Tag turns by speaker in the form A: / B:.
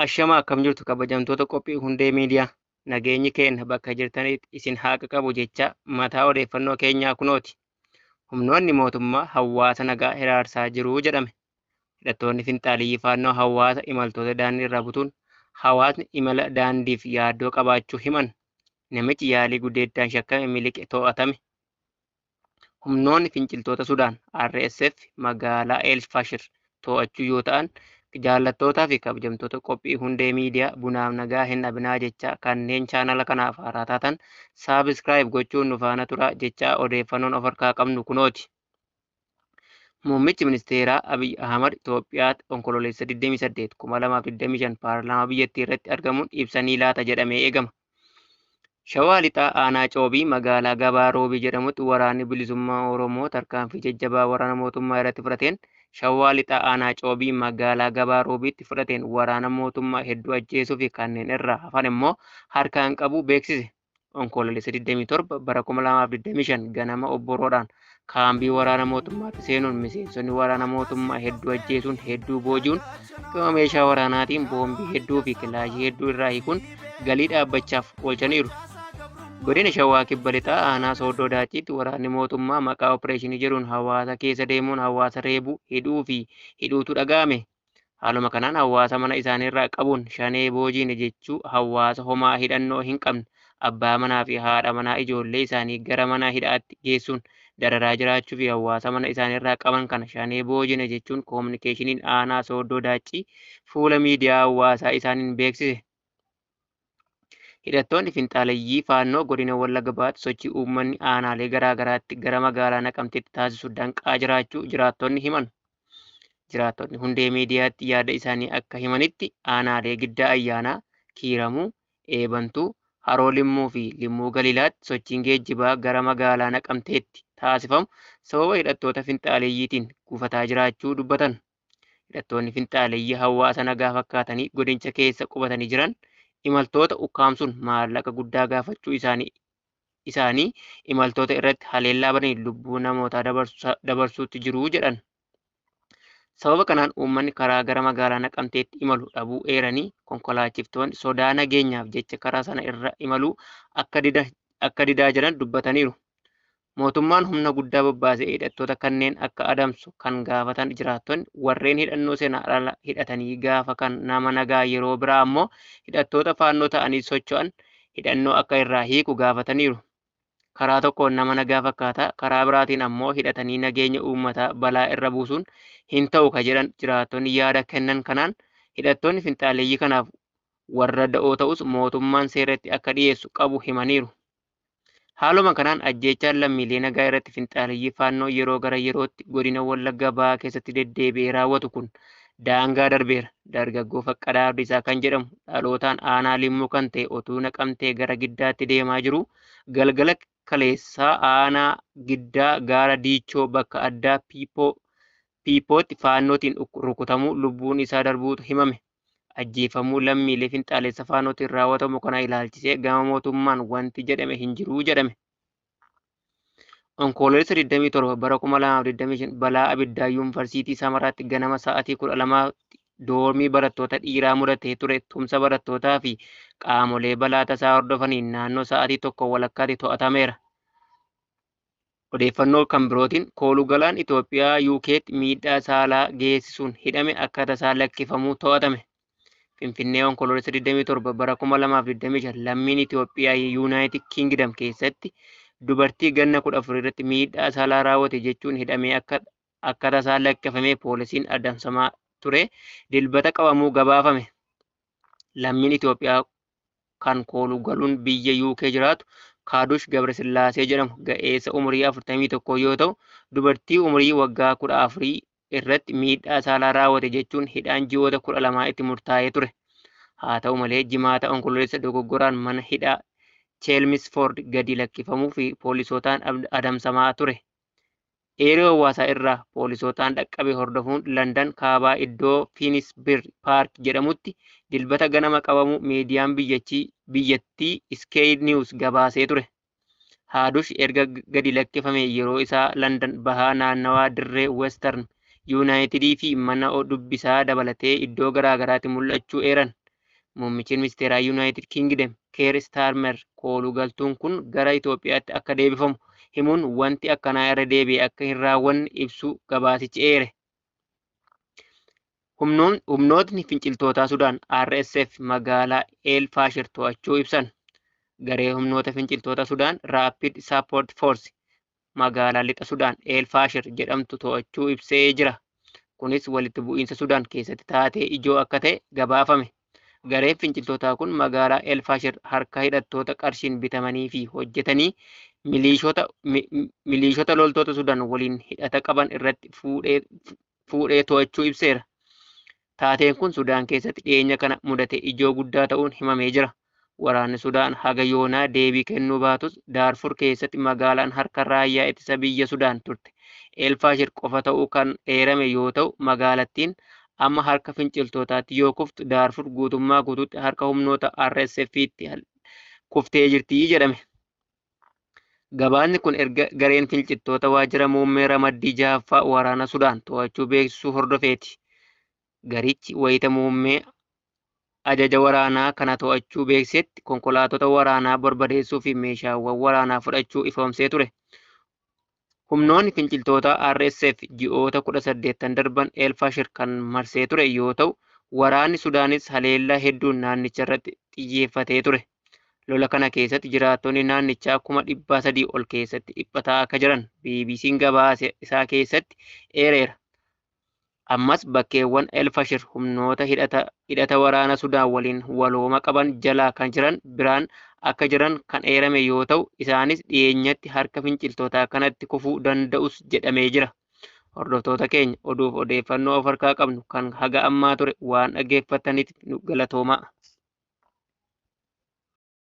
A: Ashamaa, akkam jirtu kabajamtoota qophii Hundee Miidiyaa? Nageenyi keenya bakka jirtanitti isin haa qaqqabu jecha, mataa odeeffannoo keenyaa kunooti. Humnoonni mootummaa hawaasa nagaa hiraarsaa jiru jedhame. Hidhattoonni finxaaliyyii Faannoo hawaasa imaltoota daandii irraa butuun hawaasni imala daandiif yaaddoo qabaachuu himan. Namichi yaalii gudeeddaan shakkame miliqe to'atame. Humnoonni finciltoota Sudaan RSF magaalaa El Fashir to'achuu yoo ta'an, jaallattootaa fi kabajamtoota qophii Hundee Miidiyaa, bunaaf nagaa hin dhabinaa jecha, kanneen chaanala kanaaf haaraa taatan subscribe gochuun nu faana turaa jecha, odeeffannoon of harkaa qabnu kunooti. Muummichi ministeeraa Abiy Ahmad Itoophiyaatti Onkololeessa 28, 2025 paarlaamaa biyyattii irratti argamuun ibsanii laata jedhamee eegama. Shawaa Lixaa Aanaa Coobii magaalaa Gabaa Roobii jedhamutti Waraanni Bilisummaa Oromoo tarkaanfii jajjabaa waraana mootummaa irratti fudhateen, Shawaa Lixaa Aanaa Coobii magaalaa Gabaa Roobiitti fudhateen waraana mootummaa hedduu ajjeesuu fi kanneen irraa hafan immoo harkaan qabuu beeksise. Onkololeessa 27 bara 2025 ganama obboroodhaan kaambii waraana mootummaatti seenuun miseensonni waraana mootummaa hedduu ajjeesuun, hedduu booji'uun, gama meeshaa waraanaatiin boombii hedduu fi kilaashii hedduu irraa hiikuun galii dhaabbachaaf oolchaniiru. Godina Shawaa Kibba Lixaa Aanaa Sooddoo Daacciitti waraanni mootummaa maqaa opereeshinii jedhuun hawaasa keessa deemuun hawaasa reebuu, hidhuu fi hidhuutu dhaga'ame. Haaluma kanaan hawaasa mana isaaniirraa qabuun Shanee boojiine jechuu, hawaasa homaa hidhannoo hin qabne, abbaa manaa fi haadha manaa ijoollee isaanii gara mana hidhaatti geessuun dararaa jiraachuu fi hawaasa mana isaaniirraa qaban kana Shanee boojine jechuun koominikeeshiniin aanaa Sooddoo Daaccii fuula miidiyaa hawaasaa isaaniin beeksise. Hidhattoonni finxaaleyyii Faannoo godina Wallagga Bahaatti sochii uummanni aanaalee garaa garaatti gara magaalaa Naqamteetti taasisu danqaa jiraachuu jiraattonni himan. Jiraattonni Hundee Miidiyaatti yaada isaanii akka himanitti, aanaalee Giddaa Ayyaanaa, Kiiramuu, Eebantuu, Haroo Limmuu fi Limmuu Galiilaatti sochiin geejjibaa gara magaalaa Naqamteetti taasifamu sababa hidhattoota finxaaleyyiitiin gufataa jiraachuu dubbatan. Hidhattoonni finxaaleyyii hawaasa nagaa fakkaatanii godincha keessa qubatanii jiran imaltoota ukkaamsuun maallaqa guddaa gaafachuu isaanii imaltoota irratti haleellaa bananii lubbuu namootaa dabarsuutti jiru jedhan. Sababa kanaan uummanni karaa gara magaalaa Naqamteetti imalu dhabuu eeranii, konkolaachiftoonni sodaa nageenyaaf jecha karaa sana irra imaluu akka didaa jiran dubbataniiru. Mootummaan humna guddaa bobbaasee hidhattoota kanneen akka adamsu kan gaafatan jiraattonni, warreen hidhannoo seeraan ala hidhatanii gaafa kan nama nagaa, yeroo biraa ammoo hidhattoota Faannoo ta'anii socho'an hidhannoo akka irraa hiiku gaafataniiru. Karaa tokkoon nama nagaa fakkaataa, karaa biraatiin ammoo hidhatanii nageenya uummataa balaa irra buusuun hin ta'u ka jedhan jiraattonni yaada kennan kanaan, hidhattoonni finxaaleeyyii kanaaf warra da'oo ta'us mootummaan seeratti akka dhiyeessu qabu himaniiru. Haaluma kanaan ajjeechaan lammiilee nagaa irratti finxaaleyyii Faannoo yeroo gara yerootti godina Wallagga Bahaa keessatti deddeebi'ee raawwatu kun daangaa darbeera. Dargaggoo Faqqadaa Abdiisaa kan jedhamu, dhalootaan aanaa Limmuu kan ta'e, otuu Naqamtee gara Giddaatti deemaa jiru galgala kaleessaa aanaa Giddaa gaara Diichoo bakka addaa Piippootti Faannootiin rukutamuu lubbuun isaa darbuutu himame. Ajjeefamuu lammiilee finxaalessa Faannootiin raawwatamu kana ilaalchisee gama mootummaan wanti jedhame hin jiru jedhame. Onkoloolessa 27 bara 2025 balaa abiddaa Yuunivarsiitii Samaraatti ganama sa'aatii 12 doormii barattoota dhiiraa mudatee ture tumsa barattootaa fi qaamolee balaa tasaa hordofaniin naannoo sa'aatii 1:30tti to'atameera. Odeeffannoo kan birootiin, kooluu galaan Itoophiyaa UK'tti miidhaa saalaa geessisuun hidhame akka tasaa lakkifamuu to'atame. Finfinnee, Onkoloolessa 27 bara 2025 lammiin Itoophiyaa Yuunaayitid Kingdom keessatti dubartii ganna 14 irratti miidhaa saalaa raawwate jechuun hidhamee akka tasaa lakkifamee poolisiin adamsamaa ture Dilbata qabamuu gabaafame. Lammiin Itoophiyaa kan kooluu galuun biyya UK jiraatu Kaadush Gabrasillaasee jedhamu ga'eessa umurii 41 yoo ta'u, dubartii umurii waggaa 14 irratti miidhaa saalaa raawwate jechuun hidhaan ji'oota 12 itti murtaa'ee ture. Haa ta'u malee, Jimaata Onkoloolessa dogoggoraan mana hidhaa Cheelmisfoord gadi lakkifamuu fi poolisootaan adamsamaa ture. Eeroo hawaasaa irraa poolisootaan dhaqqabe hordofuun Landan kaabaa iddoo Fiinisbir Paark jedhamutti Dilbata ganama qabamuu miidiyaan biyyattii Sky News gabaasee ture. Haadush erga gadi lakkifame yeroo isaa Landan bahaa naannawaa dirree Western Yuunaayitidii fi mana dubbisaa dabalatee iddoo garaagaraatti mul'achuu eeran. Muummichi ministeeraa Yuunaayitid Kingdem Keer Staarmer kooluu galtuun kun gara Itoophiyaatti akka deebifamu himuun wanti akkanaa irra deebi'ee akka hin raawwanne ibsuu gabaasichi eere. Humnootni finciltootaa Sudaan RSF magaalaa El Faashir to'achuu ibsan. Garee humnoota finciltoota Sudaan Rapid Support Force magaalaa lixa Sudaan El Faashir jedhamtu to'achuu ibsee jira. Kunis walitti bu'iinsa Sudaan keessatti taatee ijoo akka ta'e gabaafame. Gareen finciltootaa kun magaalaa El Faashir harka hidhattoota qarshiin bitamanii fi hojjetanii miliishota loltoota Sudaan waliin hidhata qaban irratti fuudhee to'achuu ibseera. Taateen kun Sudaan keessatti dhiyeenya kana mudate ijoo guddaa ta'uun himamee jira. Waraanni Sudaan haga yoonaa deebii kennuu baatus, Daarfur keessatti magaalaan harka raayyaa ittisa biyya Sudaan turte Elfaashir qofa ta'uu kan eerame yoo ta'u, magaalattiin amma harka finciltootaatti yoo kuftu Daarfur guutummaa guutuutti harka humnoota RSF'tti kuftee jirti jedhame. Gabaasni kun erga gareen finciltoota waajjira muummee ramaddii 6ffaa waraana Sudaan to'achuu beeksisuu hordofeeti. Garichi wayita muummee ajaja waraanaa kana to'achuu beeksisetti konkolaattota waraanaa barbadeessuu fi meeshaawwan waraanaa fudhachuu ifoomsee ture. Humnoonni finciltoota RSF ji'oota 18 darban El Faashir kan marsee ture yoo ta'u, waraanni Sudaanis haleellaa hedduun naannicha irratti xiyyeeffatee ture. Lola kana keessatti jiraattonni naannichaa 300,000 ol keessatti dhiphataa akka jiran BBC'n gabaasa isaa keessatti eereera. Ammas bakkeewwan El Faashir humnoota hidhata waraana Sudaan waliin walooma qaban jalaa kan jiran biraan akka jiran kan eerame yoo ta'u, isaanis dhiyeenyatti harka finciltootaa kanatti kufuu danda'us jedhamee jira. Hordoftoota keenya, oduuf odeeffannoo of harkaa qabnu kan haga ammaa ture waan dhaggeeffataniif nu galatoomaa.